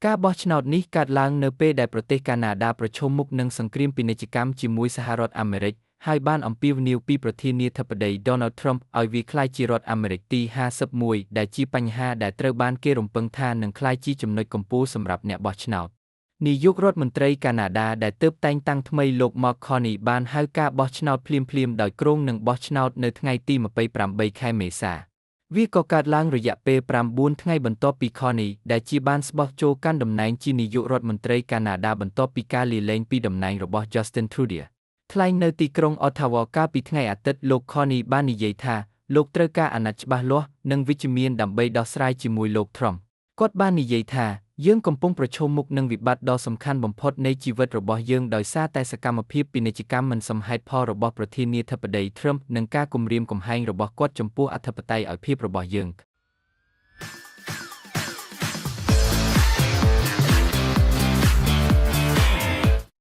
ការបោះឆ្នោតនេះកើតឡើងនៅពេលដែលប្រទេសកាណាដាប្រឈមមុខនឹងសង្គ្រាមពាណិជ្ជកម្មជាមួយសហរដ្ឋអាមេរិក ហើយបានអំពាវនាវពីប្រធានាធិបតី Donald Trump ឲ្យវាក្លាយជារដ្ឋអាមេរិកទី51ដែលជាបញ្ហាដែលត្រូវបានគេរំពឹងថានឹងក្លាយជាចំណុចកំពូលសម្រាប់អ្នកបោះឆ្នោត។ នាយករដ្ឋមន្ត្រីកាណាដាដែលទើបតែងតាំងថ្មីលោក Mark Carney បានហៅការបោះឆ្នោតភ្លាមៗដោយគ្រោងនឹងបោះឆ្នោតនៅថ្ងៃទី28ខែមេសា។ វាក៏កើតឡើងរយៈពេល9ថ្ងៃបន្ទាប់ពី Carney ដែលជាបានស្បោះចូលកាន់តំណែងជានាយករដ្ឋមន្ត្រីកាណាដាបន្ទាប់ពីការលាលែងពីតំណែងរបស់ Justin Trudeau។ ថ្លែងនៅទីក្រុង Ottawa កាលពីថ្ងៃអាទិត្យលោក Carney បាននិយាយថាលោកត្រូវការអាណត្តិច្បាស់លាស់និងវិជ្ជមានដើម្បីដោះស្រាយជាមួយលោក Trump។ គាត់បាននិយាយថាយើងកំពុងប្រឈមមុខនឹងវិបត្តិដ៏សំខាន់បំផុតនៃជីវិតរបស់យើងដោយសារតែសកម្មភាពពាណិជ្ជកម្មមិនសមហេតុផលរបស់ប្រធានាធិបតី Trump និងការគំរាមកំហែងរបស់គាត់ចំពោះអធិបតេយ្យភាពរបស់យើង។